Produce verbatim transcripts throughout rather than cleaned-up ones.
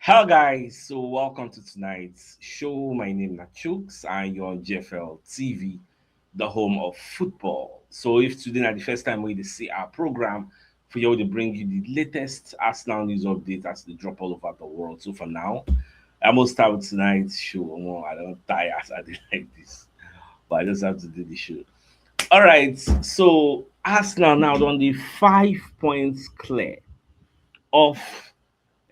Hello guys, so welcome to tonight's show. My name na Chuks and you're on G F L T V, the home of football. So if today na the first time wey you dey see our program, for here we dey bring you the latest Arsenal news update as they drop all over the world. So for now, I must start with tonight's show. Omo, I don tire as I dey like this, but I just have to do the show. All right, so Arsenal now don dey five points clear of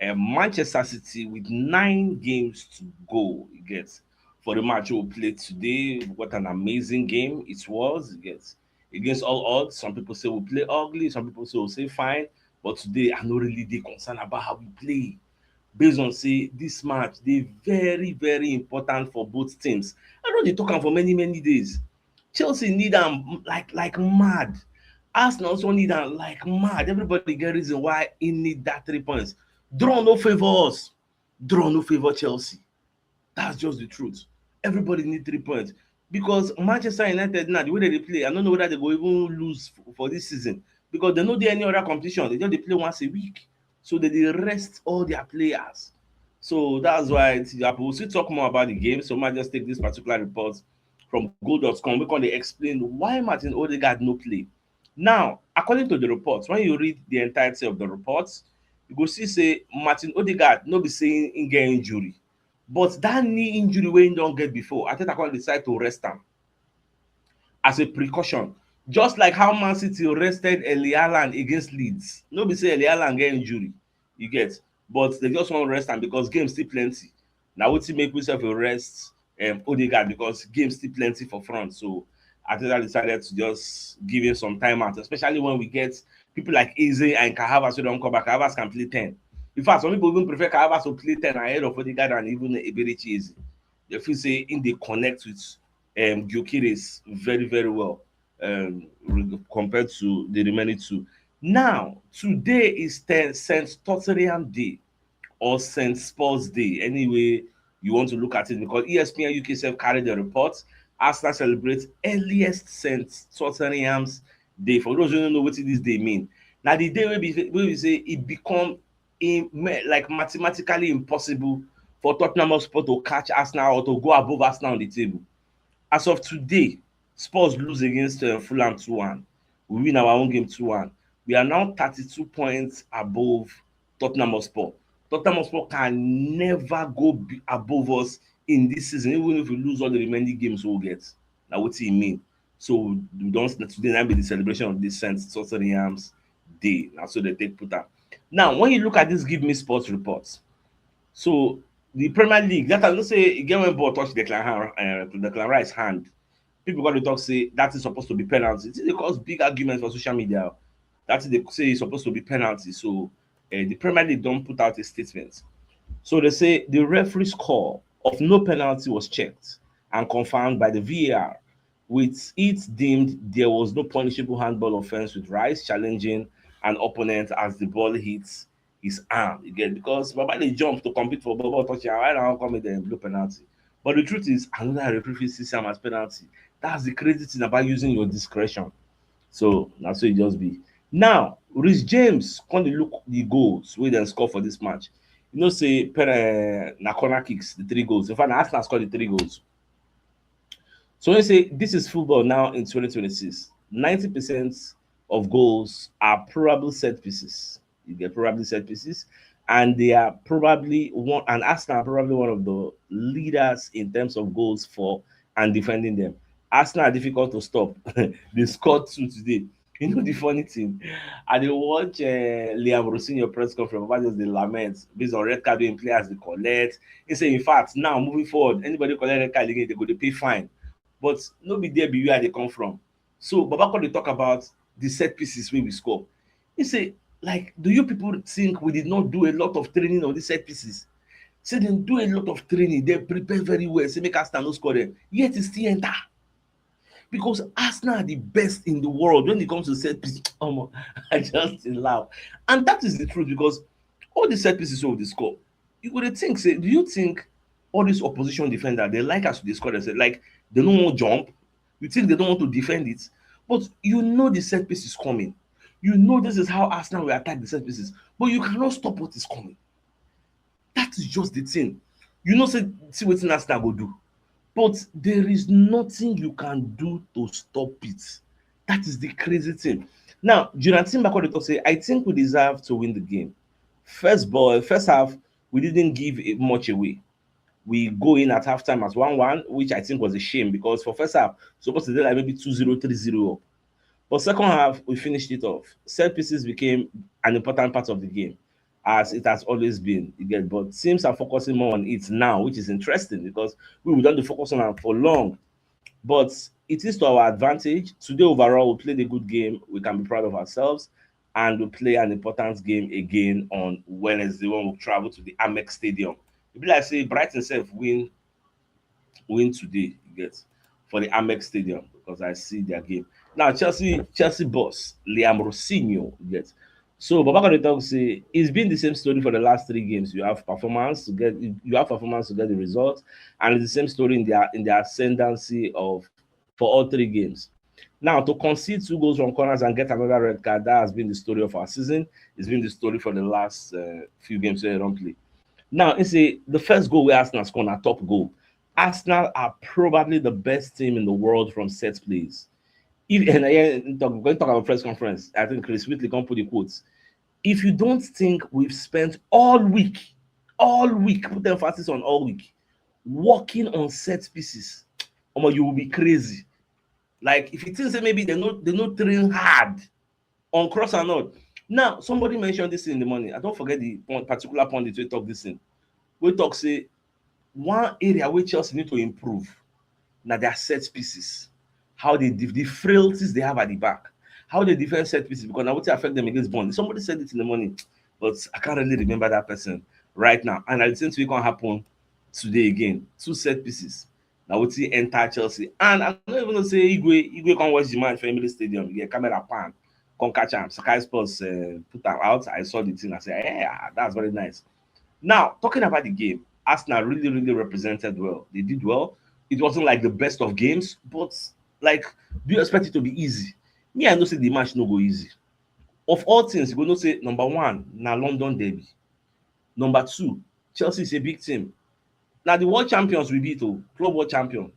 um, Manchester City with nine games to go. You get, for the match we played today, what an amazing game it was. You get, against all odds, some people say we play ugly, some people say we say fine, but today I no really dey concerned about how we play, based on say this match dey very, very important for both teams. I don dey talk am for many, many days. Chelsea need am like, like mad. Arsenal also need am like mad. Everybody get reason why e need that three points. Draw no favour us. Draw no favour Chelsea. That's just the truth. Everybody need three points because Manchester United now, the way they dey play, I don't know whether they go even lose f-, for this season because they no dey any other competition. They just dey play once a week. So they dey rest all their players. So that's why it's, we'll still talk more about the game. So I might just take this particular report from goal dot com. We can explain why Martin Odegaard no play. Now, according to the reports, when you read the entirety of the reports, you go see say Martin Odegaard no be say he get injury, but that knee injury wey he don get before, Arteta come decide to rest am as a precaution. Just like how Man City rested Erling Haaland against Leeds, no be say Erling Haaland get injury, you get, but they just wan rest am because games still plenty. Na wetin make we sef rest um, Odegaard because games still plenty for front. So Arteta decided to just give him some time out, especially when we get people like Eze and Kai Havertz wey don come back. Kai Havertz can play ten. In fact, some people even prefer Kai Havertz to play ten ahead of Odegaard and even Eberechi Eze. They feel say he dey connect with um, Gyökeres very, very well um, re-, compared to the remaining two. Now, today is ten, Saint Tottenham Day or Saint Spurs Day, any way you want to look at it, because E S P N U K sef carry the report. Arsenal celebrate earliest Saint Tottenham's Day. For those who don't know what this day mean, now the day wey be, wey we say it become in, like, mathematically impossible for Tottenham Hotspur to catch Arsenal or to go above Arsenal on the table. As of today, Spurs lose against uh, Fulham two one. We win our own game two one. We are now thirty-two points above Tottenham Hotspur. Tottenham Hotspur can never go be above us in this season, even if we lose all the remaining games we'll get. Now, what do you mean? So we don't, today now be the celebration of this Saint Tottenham's Day. Now, so they take put up. Now, when you look at this Give Me Sports report, so the Premier League, that I don't say again when ball touch Declan, hand, uh, Declan Rice hand, people got to talk say that is supposed to be penalty. It dey cause big arguments for social media. That is they say it's supposed to be penalty. So uh, the Premier League don't put out a statement. So they say the referee's call of no penalty was checked and confirmed by the V A R, with it deemed there was no punishable handball offense with Rice challenging an opponent as the ball hits his arm. You get, because Baba dey jump to compete for ball, ball touch am. Why now come make dem blow penalty? But the truth is, another referee fit see am as penalty. That's the crazy thing about using your discretion. So na so e just be. Now, Reece James come dey look the goals wey dem score for this match. You know say pen-, uh, na corner kicks, the three goals. In fact, na Arsenal score the three goals. So when you say this is football now in twenty twenty-six, ninety percent of goals are probably set pieces. You get, probably set pieces, and they are probably one, and Arsenal are probably one of the leaders in terms of goals for and defending them. Arsenal are difficult to stop. They scored two today. You know the funny thing, I dey watch uh, Liam Rosinho press conference. Baba just dey lament based on red card wey players dey collect. He say, in fact, now moving forward, anybody collect red card again, they go dey pay fine. But no be there be where I dey come from. So Baba come dey talk about the set pieces wey we score. He say, like, do you people think we did not do a lot of training on these set pieces? Say dem do a lot of training, dem prepare very well, say make Arsenal no score them. Yet e still enter. Because Arsenal are the best in the world when it comes to set piece. Omo, I just dey laugh. And that is the truth, because all the set pieces wey we dey score, you go dey think say, do you think all these opposition defenders, they like as we dey score themselves? Like, they no wan jump? You think they don't want to defend it? But you know the set piece is coming. You know this is how Arsenal will attack the set pieces. But you cannot stop what is coming. That is just the thing. You know, say, see wetin Arsenal go do. But there is nothing you can do to stop it. That is the crazy thing. Now, Jonathan Bako dey talk say, I think we deserve to win the game. First ball, first half, we didn't give it much away. We go in at halftime as one one, which I think was a shame because for first half, supposed to be like maybe two zero, three zero up. But second half, we finished it off. Set pieces became an important part of the game, as it has always been. You get, but teams are focusing more on it now, which is interesting because we, we don dey focus on am for long. But it is to our advantage. Today, overall, we played a good game. We can be proud of ourselves, and we play an important game again on Wednesday when we travel to the Amex Stadium. E be like say Brighton sef win win today, you get, for the Amex Stadium because I see their game. Now, Chelsea, Chelsea boss, Liam Rosinho, you get. So Baba Kone talk say it's been the same story for the last three games. You have performance to get, you have performance to get the result, and it's the same story in their, in their ascendancy of, for all three games. Now, to concede two goals from corners and get another red card, that has been the story of our season. It's been the story for the last, uh, few games wey dem don play. Now, e say the first goal wey Arsenal score na top goal. Arsenal are probably the best team in the world from set plays. If, and again, talk, going to talk about press conference, I think Chris Whitley come put the quotes. If you don't think we've spent all week, all week, put emphasis on all week, working on set pieces, omo, you will be crazy. Like, if you think say maybe they no, they no train hard on cross and all. Now, somebody mentioned this in the morning. I don't forget the pon-, particular pundit wey talk this thing. We talk say one area where Chelsea need to improve na their set pieces. How they def-, the frailties they have at the back. How they defend set pieces, because now what affect them against Burnley. Somebody said it in the morning, but I can't really remember that person right now. And I think it can happen today again. Two set pieces. Now what he enter Chelsea. And I don't even know say Igwe, Igwe can watch the match for Emirates Stadium. Yeah, camera pan. Come catch am. Sky Sports, uh, put am out. I saw the thing. I said, yeah, that's very nice. Now, talking about the game, Arsenal really, really represented well. They did well. It wasn't like the best of games, but, like, do you expect it to be easy? Me, I know say the match no go easy. Of all things, you go know say number one, na London derby. Number two, Chelsea is a big team. Now the world champions we beat, oh, club world champion.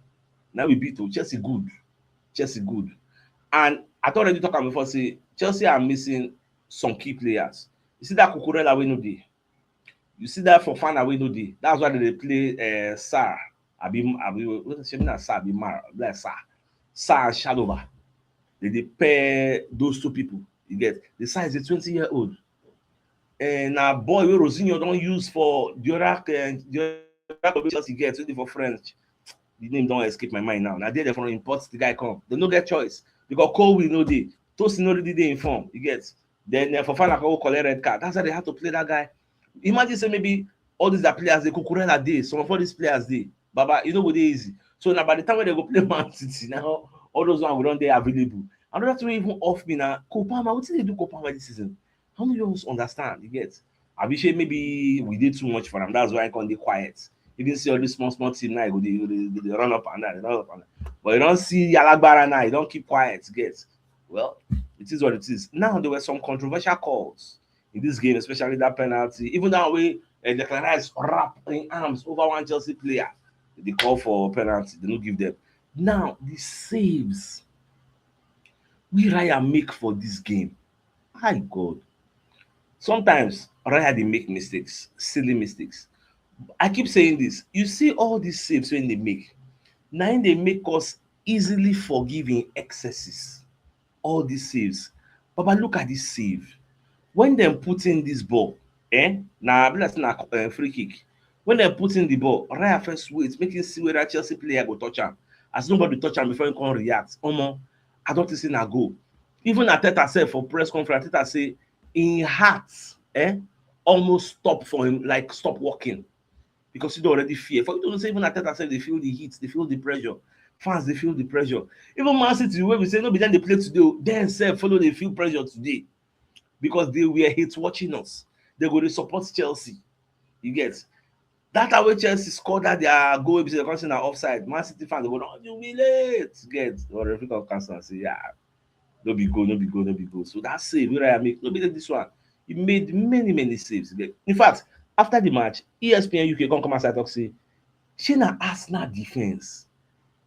Now we beat, oh, Chelsea good. Chelsea good. And I don already talk am before, say Chelsea are missing some key players. You see that Cucurella wey no dey. You see that Fofana wey no dey. That's why they dey play, uh, Sarr. Abi, abi, what is it? Sarr, abi Mar, like Sarr. Sarr and Chalobah. They dey pair those two people. You get, the Sarr is a twenty-year-old. And na boy wey Rosinho don use for Diorak, uh, Diorak wey Chelsea get, wey dey for French. The name don escape my mind now. Na there they for import the guy come. They no get choice because Colwill no dey. Tosin already dey in form. You get. Then, uh, Fofana come go collect red card. That's why they had to play that guy. Imagine say maybe all these are players, the Cucurella dey, some of all these players dey. Baba, you know what dey easy. So now by the time when they go play Man City now, all those ones go don dey available. Another thing wey even off me na Cole Palmer. Wetin dey do Cole Palmer this season? I no just understand. You get. Abi shey maybe we dey too much for am. That's why I come dey quiet. Even see all these small, small team now, e go dey, go dey, go dey run up and down, run up and down. But you don see Alagbara now, you don keep quiet, you get. Well, it is what it is. Now, there were some controversial calls in this game, especially that penalty. Even that way, uh, Declan Rice wrap in arms over one Chelsea player. They call for penalty, they no give them. Now, the saves wey Raya make for this game. My God. Sometimes Raya dey make mistakes, silly mistakes. I keep saying this. You see all these saves wey they make, na im dey make us easily forgive im excesses. All these saves. Baba, look at this save. When dem put in this ball, eh? Na, be like say na, eh, free kick. When dem put in the ball, Raya first wait, make him see whether Chelsea player go touch am. As nobody touch am before he come react, omo, I don think say na goal. Even Arteta sef for press conference, Arteta say im heart, eh, almost stop for him, like, stop working. Because he don already fear. For you to know say even Arteta sef dey feel the heat, dey feel the pressure. Fans dey feel the pressure. Even Man City, wey we say no be dem dey play today o, dem sef follow dey feel pressure today. Because they were hate watching us. They go dey support Chelsea. You get. That time wey Chelsea score that their goal, wey be say they come say na offside, Man City fans dey go don jubilate. Get. But referee come cancel and say, yeah, no be goal, no be goal, no be goal. So that save wey Raya make, no be like this one. He made many, many saves. You get. In fact, After the match, E S P N U K come come outside talk say, "Shey na Arsenal defense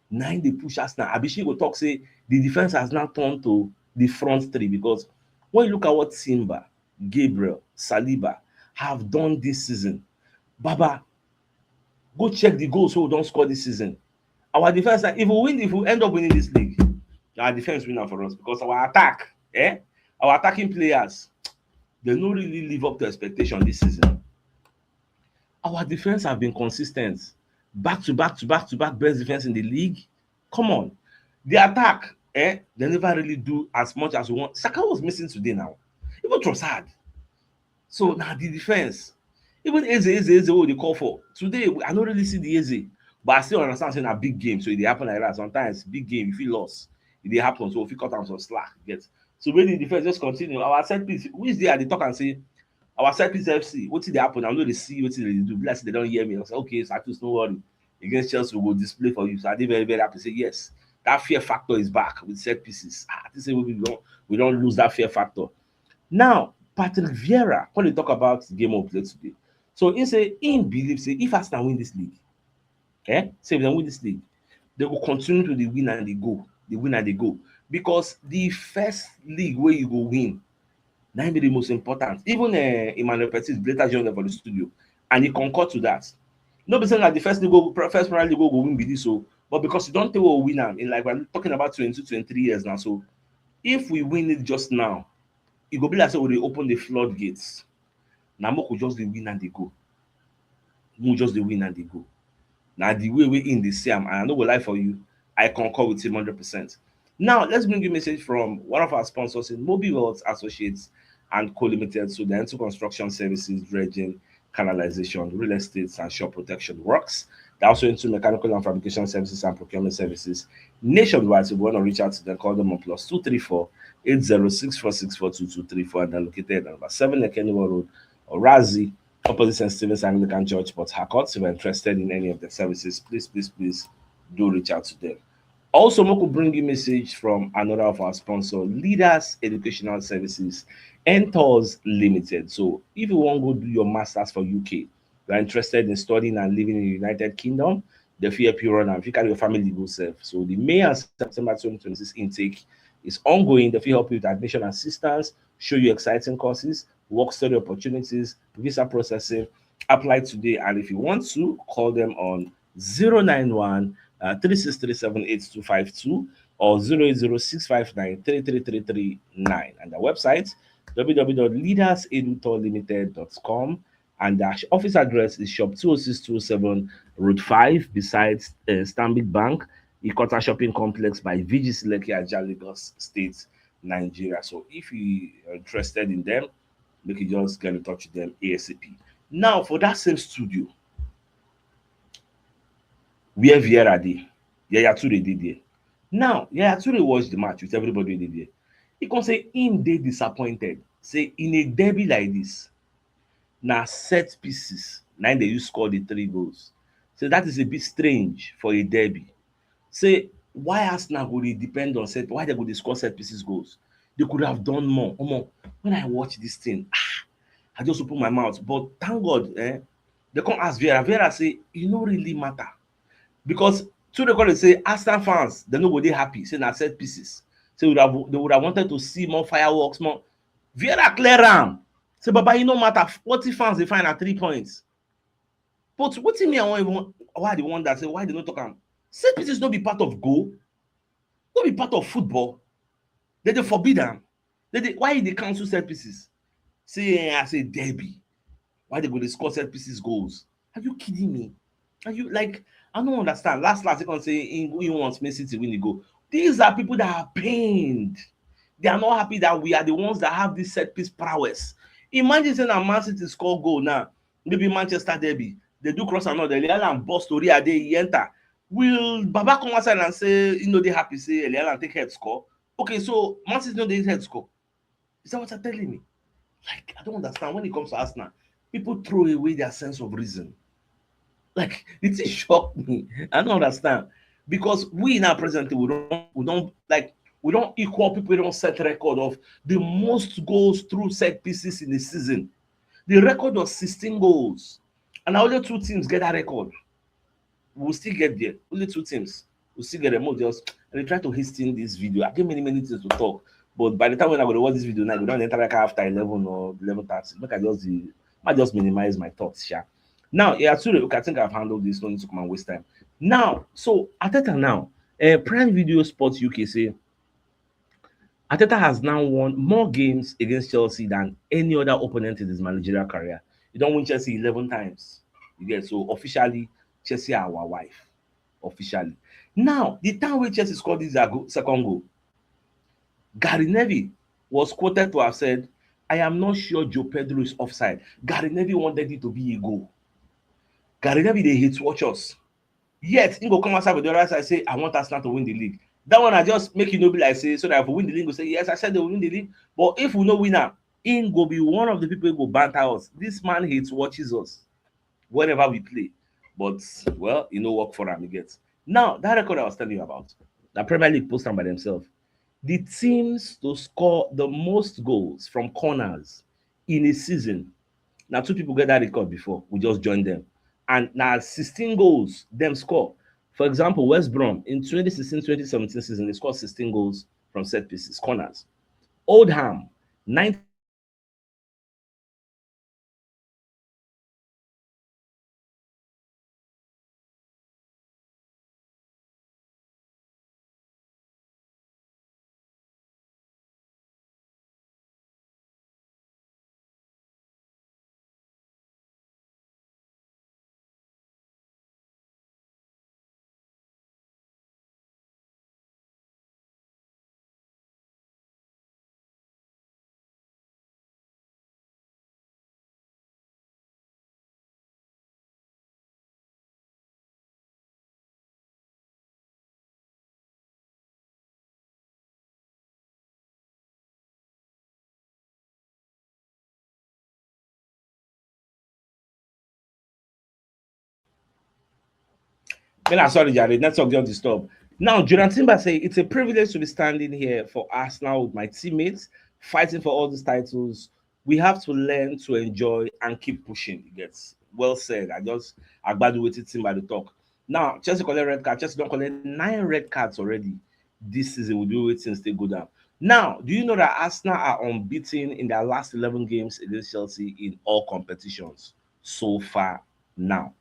na im dey push Arsenal? Abi shey go talk say the defense has now turned to the front three?" Because when you look at what Timber, Gabriel, Saliba have done this season, Baba, go check the goals wey we don score this season. Our defense, if we win, if we end up winning this league, our defense win am for us because our attack, eh, our attacking players, they no really live up to expectation this season. Our defense have been consistent, back to back to back to back best defense in the league. Come on, the attack, eh, they never really do as much as we want. Saka was missing today now, even Trossard. So now the defense, even Eze, Eze, Eze, what they call for today, I don't really see the Eze, but I still understand saying a big game, so it dey happen like that. Sometimes big game, if you lost, it dey happen. So if you cut down some slack, get so when the defense just continue, our set piece, which day I dey talk and say our set piece F C, wetin dey happen? I no dey see wetin they dey do. Be like say they don't hear me. I say, "Okay, Status, no worry. Against Chelsea, we go display for you." So I dey very, very happy. Say, "Yes, that fear factor is back with set pieces." Ah, I think say we don't, we don't lose that fear factor. Now, Patrick Vieira, when they talk about the game of play today, so he say he believe say if Arsenal win this league, eh, say if they win this league, they will continue to the win and the go, the win and the go, because the first league where you go win, that be the most important. Even uh, Emmanuel Petit later joined them for the studio, and he concurred to that. No be saying that the first league, go, first Premier League go win be this, so, but because you don't take a win am in, like, we're talking about twenty, twenty-three years now. So if we win it just now, it go be like say we dey open the floodgates. Now Moko just the win and they go. Mo just the win and they go. Now the way we in the same, and I no go lie for you, I concur with him hundred percent. Now let's bring you a message from one of our sponsors in Mobi Wealth Associates and Co Limited. So they're into construction services, dredging, canalization, real estate, and shore protection works. They're also into mechanical and fabrication services and procurement services nationwide. So if you want to reach out to them, call them on plus two three four, eight zero six four six four two two three four, and they're located at number seven Lekeniwa Road, Orazi, opposite Saint Stephen's Anglican Church, Port Harcourt. If you're interested in any of the services, please, please, please do reach out to them. Also, Moko bring you message from another of our sponsor, Leaders Educational Services and Tours Limited. So if you want to go do your masters for U K, you are interested in studying and living in the United Kingdom, they fit help you run and if you carry your family go serve. So the May and September twenty twenty-six intake is ongoing. They fit help you with admission assistance, show you exciting courses, work study opportunities, visa processing. Apply today, and if you want to, call them on zero nine one, uh, three six three seven eight two five two or zero eight zero six five nine three three three three nine, and their website, w w w dot leaders edu tour limited dot com, and their office address is shop two oh six two oh seven, Route five, beside uh, Stanbic Bank, Ikota Shopping Complex by V G C Lekki Ajah, Lagos State, Nigeria. So if you are interested in them, make you just get in touch with them ASAP. Now, for that same studio, where Vieira dey, Yaya Toure dey there. Now, Yaya Toure watch the match with everybody dey there. He come say him dey disappointed. Say in a derby like this, na set pieces na they use score the three goals. So that is a bit strange for a derby. Say why Arsenal go dey depend on set, why they go dey score set pieces goals? They could have done more. Omo, when I watch this thing, ah, I just open my mouth. But thank God, eh, they come ask Vieira. Vieira say e no really matter because two dey call it say Arsenal fans, they no go dey happy. Say na set pieces. Say would have, they would have wanted to see more fireworks, more. Vieira clear am. Say, "Baba, e no matter. What if fans dey find at three points?" But wetin me I wan even, why I dey wonder say why they no talk am? Set pieces no be part of goal, no be part of football. They dey forbid am. They dey, why they cancel set pieces? Say, eh, I say derby. Why they go dey score set pieces goals? Are you kidding me? Are you like, I don't understand. Last last, they can say he, he wants Man City win the goal. These are people that are pained. They are not happy that we are the ones that have this set piece prowess. Imagine saying that Man City score goal now. Maybe Manchester derby. They do cross and all. The Allan burst story a day he enter. Will Baba come outside and say, you know, they happy say Allan take head score? Okay, so Man City no dey head score. Is that what you're telling me? Like, I don't understand. When it comes to Arsenal, people throw away their sense of reason. Like, it is shock me. I don't understand. Because we now presently, we don't, we don't like, we don't equal people, we don't set record of the most goals through set pieces in the season. The record was sixteen goals. And na only two teams get that record. We'll still get there. Only two teams. We'll still get there. More just, I dey try to hasten this video. I get many, many things to talk. But by the time when I go to watch this video now, I go don enter like after eleven or eleven thirty. Make I just dey, I just minimize my thoughts, sha. Now, yeah, Ture, okay, I think I've handled this. No need to come and waste time. Now, so Arteta now, uh, Prime Video Sports U K say Arteta has now won more games against Chelsea than any other opponent in his managerial career. He don win Chelsea eleven times. You get, so officially, Chelsea are our wife. Officially. Now, the time wey Chelsea scored this their go-, second goal, Gary Neville was quoted to have said, "I am not sure João Pedro is offside." Gary Neville wanted it to be a goal. Gary Neville dey hate watch us. Yet, he go come outside with the other side, say, "I want Arsenal to win the league." That one, I just make you know, be like, say, so that if we win the league, go say, "Yes, I said they will win the league." But if we no win am, he go be one of the people who go banter us. This man hates watches us whenever we play. But, well, e no work for am, e get. Now, that record I was telling you about, the Premier League post am by themselves. The teams to score the most goals from corners in a season. Now, two people get that record before. We just joined them. And now sixteen goals them score. For example, West Brom in twenty sixteen twenty seventeen season, they scored sixteen goals from set pieces, corners. Oldham, nine Mela, sorry, Jared, network just disturb. Now, Jonathan Timber say, "It's a privilege to be standing here for Arsenal with my teammates, fighting for all these titles. We have to learn to enjoy and keep pushing." He gets, well said. I just, I gbadu wetin Timber dey talk. Now, Chelsea collect red card. Chelsea don collect nine red cards already this season. We do wetin still go down. Now, do you know that Arsenal are unbeaten in their last eleven games against Chelsea in all competitions so far now?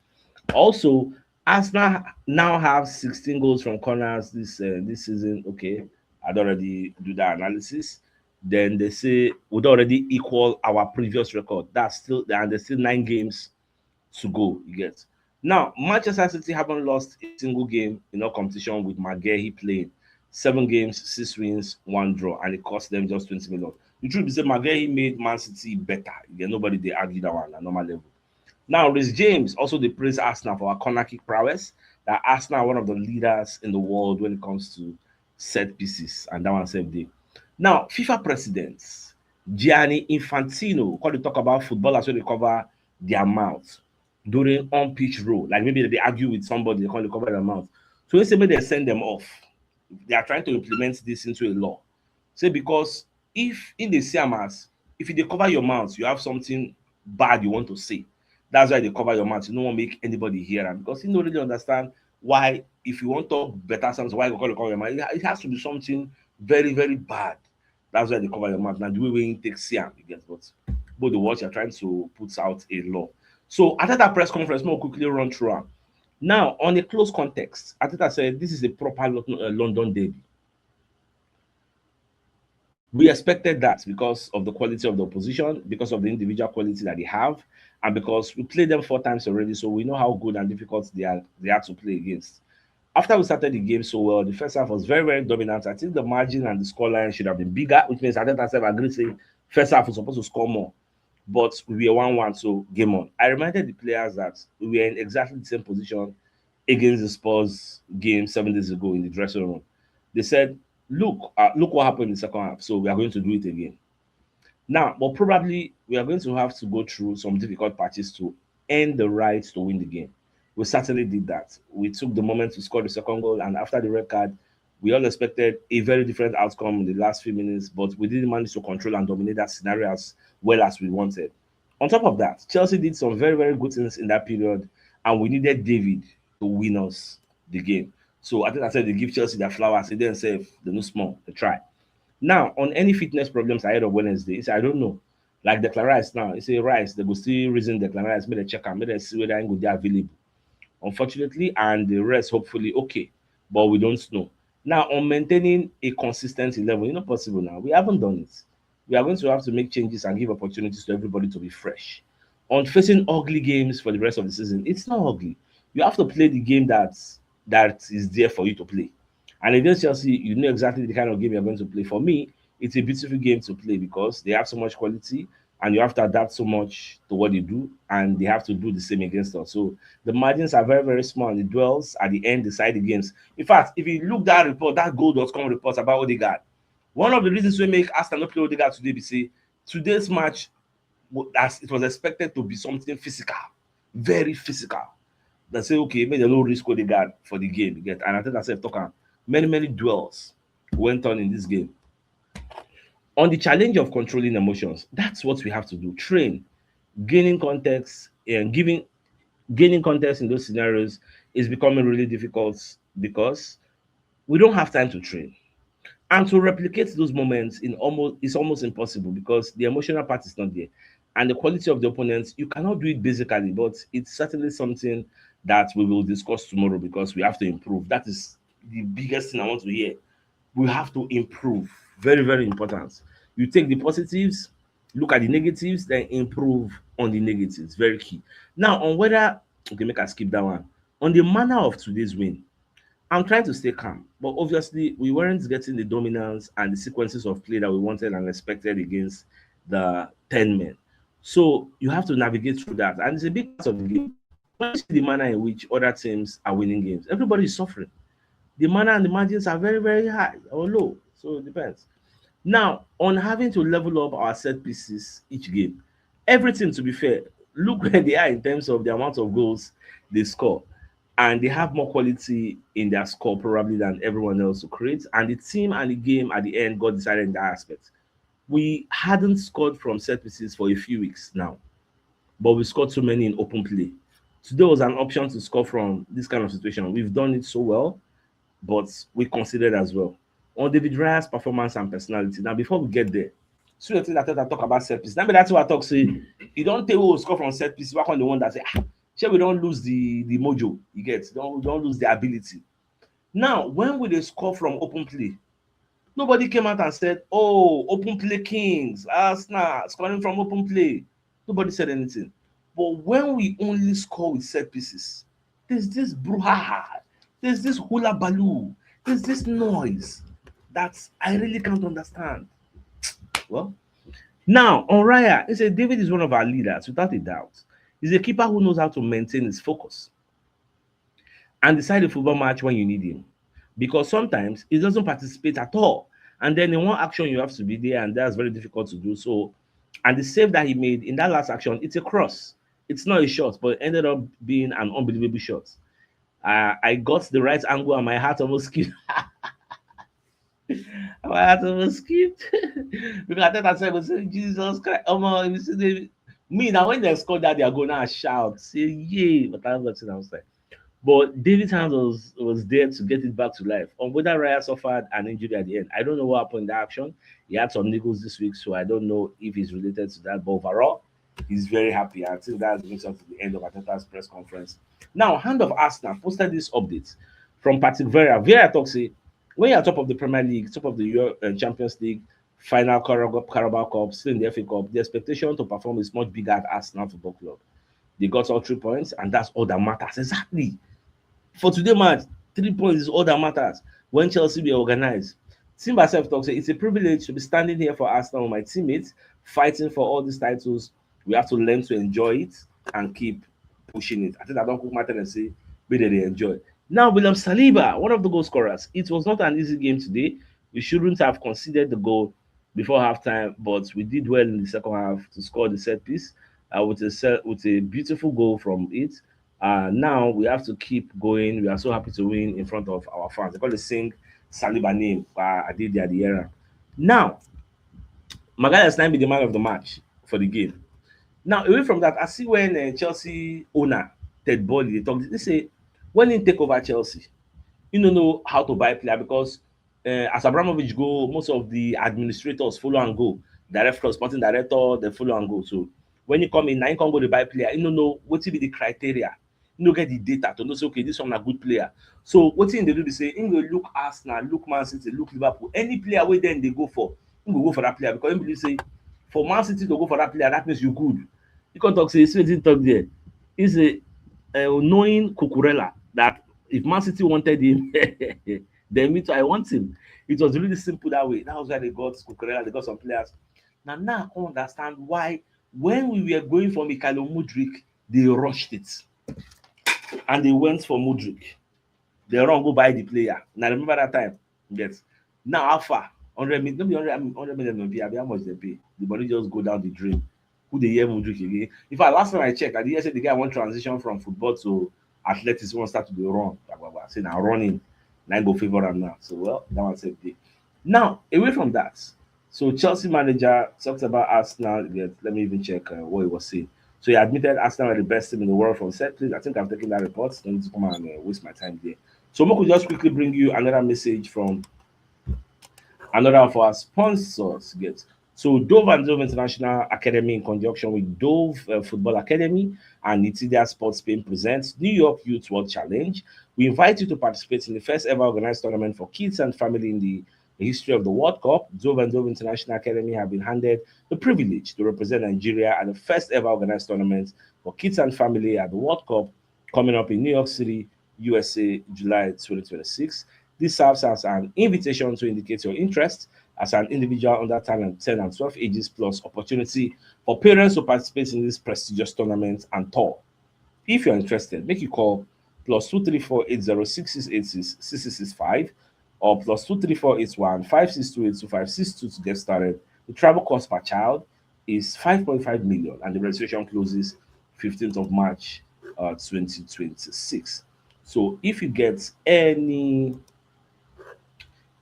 Also, Arsenal now have sixteen goals from corners this, uh, this season. Okay, I'd already do that analysis. Then they say we'd already equal our previous record. That's still, and there's still nine games to go. You get. Now, Manchester City haven't lost a single game in all competition with McGehi playing. Seven games, six wins, one draw, and it cost them just twenty million. The truth is that McGehi made Man City better. You get, nobody dey argue that one at normal level. Now, Reece James also dey praise Arsenal for our corner kick prowess. That Arsenal are one of the leaders in the world when it comes to set pieces, and that one sef dey. Now, FIFA president Gianni Infantino come dey talk about footballers wey dey cover their mouth during on-pitch role. Like, maybe they argue with somebody, they come dey cover their mouth. So he say make they send them off. They are trying to implement this into a law. Say because if in the C M S, if you dey cover your mouth, you have something bad you want to say. That's why they cover your mouth. You don't want make anybody hear am, because he no really understand why, if you want talk better something, why you go call it cover your mouth. It ha-, it has to be something very, very bad. That's why they cover your mouth. Now, the way we take see am, you get, but, but the words are trying to put out a law. So Arteta press conference, more quickly run through am. Now, on a close context, Arteta said this is a proper Lo-, uh, London derby. We expected that because of the quality of the opposition, because of the individual quality that they have, and because we played them four times already, so we know how good and difficult they are, they are to play against. After we started the game so well, the first half was very, very dominant. I think the margin and the scoreline should have been bigger, which means Arteta sef agree say first half was supposed to score more. But we were one one, so game on. I reminded the players that we were in exactly the same position against the Spurs game seven days ago in the dressing room. They said, "Look, uh, look what happened in the second half, so we are going to do it again." Now, but probably we are going to have to go through some difficult patches to earn the right to win the game. We certainly did that. We took the moment to score the second goal, and after the red card, we all expected a very different outcome in the last few minutes, but we didn't manage to control and dominate that scenario as well as we wanted. On top of that, Chelsea did some very, very good things in that period, and we needed David to win us the game. So I think I said they give Chelsea their flowers, say themselves, they no small, they try. Now, on any fitness problems ahead of Wednesday, he say, I don't know. Like Declan Rice now, he say Rice, they go still reason Declan Rice, make they check am, make they see whether he go dey available. Unfortunately, and the rest hopefully okay, but we don't know. Now, on maintaining a consistent eleven, it's not possible now. We haven't done it. We are going to have to make changes and give opportunities to everybody to be fresh. On facing ugly games for the rest of the season, it's not ugly. You have to play the game that that is there for you to play. And against Chelsea, you know exactly the kind of game you're going to play. For me, it's a beautiful game to play because they have so much quality and you have to adapt so much to what they do, and they have to do the same against us. So the margins are very, very small, and the duels at the end decide the games. In fact, if you look that report, that goal dot com report about Odegaard, one of the reasons we make Arsenal not play Odegaard today, be say today's match, as it was expected to be something physical, very physical. They say, okay, make dem no risk Odegaard for the game. You get, and I think I said, talk am, many, many duels went on in this game. On the challenge of controlling emotions, that's what we have to do. Train, gaining context, and giving gaining context in those scenarios is becoming really difficult because we don't have time to train. And to replicate those moments in almost is almost impossible because the emotional part is not there. And the quality of the opponents, you cannot do it basically, but it's certainly something that we will discuss tomorrow because we have to improve. That is the biggest thing I want to hear. We have to improve. Very, very important. You take the positives, look at the negatives, then improve on the negatives. Very key. Now, on whether, okay, make I skip that one. On the manner of today's win, I'm trying to stay calm, but obviously we weren't getting the dominance and the sequences of play that we wanted and expected against the ten men. So you have to navigate through that, and it's a big part of the game. When you see the manner in which other teams are winning games, everybody is suffering. The manner and the margins are very, very high or low, so it depends. Now, on having to level up our set pieces each game, everything, to be fair, look where they are in terms of the amount of goals they score. And they have more quality in their score probably than everyone else to create. And the team and the game at the end got decided in that aspect. We hadn't scored from set pieces for a few weeks now, but we scored so many in open play. Today was an option to score from this kind of situation. We've done it so well, but we conceded as well. On David Raya's performance and personality. Now, before we get there, so the thing that I talk about set piece. Now, that's what I talk say. You don't take who score from set piece. Why can't the one that say, ah, shey we don't lose the the mojo? You get, don't don't lose the ability. Now, when we dey score from open play, nobody came out and said, oh, open play kings, Arsenal scoring from open play. Nobody said anything. But when we only score with set pieces, there's this brouhaha, there's this hullabaloo, there's this noise that I really can't understand. Well, now, on Raya, he said David is one of our leaders, without a doubt. He's a keeper who knows how to maintain his focus and decide a football match when you need him. Because sometimes he doesn't participate at all. And then in one action, you have to be there, and that's very difficult to do. So, and the save that he made in that last action, it's a cross. It's not a shot, but it ended up being an unbelievable shot. Uh, I got the right angle, and my heart almost skipped. My heart almost skipped. Because I thought I said, say, Jesus Christ, oh my, you see, me now, when they scored that, they are going to shout, say, yay. But I don't know what I'm saying. But David Hans was, was there to get it back to life. On whether Raya suffered an injury at the end, I don't know what happened in that action. He had some niggles this week, so I don't know if it's related to that. But overall, he's very happy. I think that's the result of the end of Arteta's press conference. Now, Hand of Arsenal posted this update from Patrick Vieira. Vieira talks say, when you're top of the Premier League, top of the Euro, uh, Champions League, final Carabao Cup, still in the F A Cup, the expectation to perform is much bigger at Arsenal Football Club. They got all three points, and that's all that matters. Exactly. For today match, three points is all that matters. When Chelsea be organized, Simba self talks say it's a privilege to be standing here for Arsenal with my teammates, fighting for all these titles. We have to learn to enjoy it and keep pushing it. I think I don't cook matter and say, be there they enjoy. Now, William Saliba, one of the goal scorers. It was not an easy game today. We shouldn't have conceded the goal before halftime, but we did well in the second half to score the set piece, uh, with a set, with a beautiful goal from it. Uh, now we have to keep going. We are so happy to win in front of our fans. They call the sing Saliba name. Uh, I did the other era. Now, Magalhaes now be the man of the match for the game. Now, away from that, I see when uh, Chelsea owner Ted Boehly dey talk, he say when he take over Chelsea, he no know how to buy player because uh, as Abramovich go, most of the administrators follow and go. Director, sporting director, they follow and go. So when he come in, now he come go to buy player. He no know what be the criteria. He no get the data to know say, okay, this one a good player. So what thing they do, they say, he go look Arsenal, look Man City, look Liverpool. Any player where then they go for, he go go for that player because he believe say for Man City to go for that player, that means you good. He come talk say, see wetin he talk there. He say, uh, knowing Cucurella, that if Man City wanted him, then me too, I want him. It was really simple that way. That was why they got Cucurella, they got some players. Now, now I can understand why when we were going for Mykhailo Mudryk, they rushed it. And they went for Mudryk. They run go buy the player. Now remember that time. Yes. Now how far? Hundred million, no be hundred, hundred million no be, abi how much they pay? The money just go down the drain. Who they hear Mudryk again? In fact, last time I checked, I did hear say the guy want transition from football to athletics, want start to dey run. Blah, blah, blah. Say now running, now go favor am now. So well, that one said day. Now, away from that, so Chelsea manager talks about Arsenal. Yes, let me even check uh, what he was saying. So he admitted Arsenal are the best team in the world from set plays. I think I've taken that report. Don't need to come and uh, waste my time there. So we could just quickly bring you another message from another of our sponsors. Yes. So Dove and Dove International Academy, in conjunction with Dove uh, Football Academy and Nitidia Sports Spain, presents New York Youth World Challenge. We invite you to participate in the first ever organized tournament for kids and family in the history of the World Cup. Dove and Dove International Academy have been handed the privilege to represent Nigeria at the first ever organized tournament for kids and family at the World Cup coming up in New York City, U S A, July twenty twenty-six. This serves as an invitation to indicate your interest as an individual under ten and, ten and twelve ages, plus opportunity for parents to participate in this prestigious tournament and tour. If you're interested, make you call plus two three four eight zero six six eight six six six six five or plus two three four eight one five six two eight two five six two to get started. The travel cost per child is five point five million and the registration closes fifteenth of March uh, twenty twenty-six. So if you get any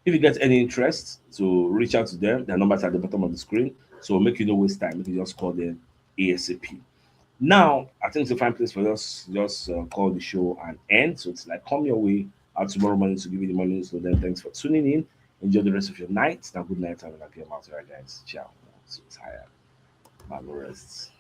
if you get any interest, so reach out to them. Their numbers are at the bottom of the screen. So make you no waste time. Make you just call them ASAP. Now, I think it's a fine place for us just uh, call the show and end. So it's like come your way out tomorrow morning to give you the morning. So then thanks for tuning in. Enjoy the rest of your night. Now, good night and again, out here, guys. Ciao. So tired. Bye, rest.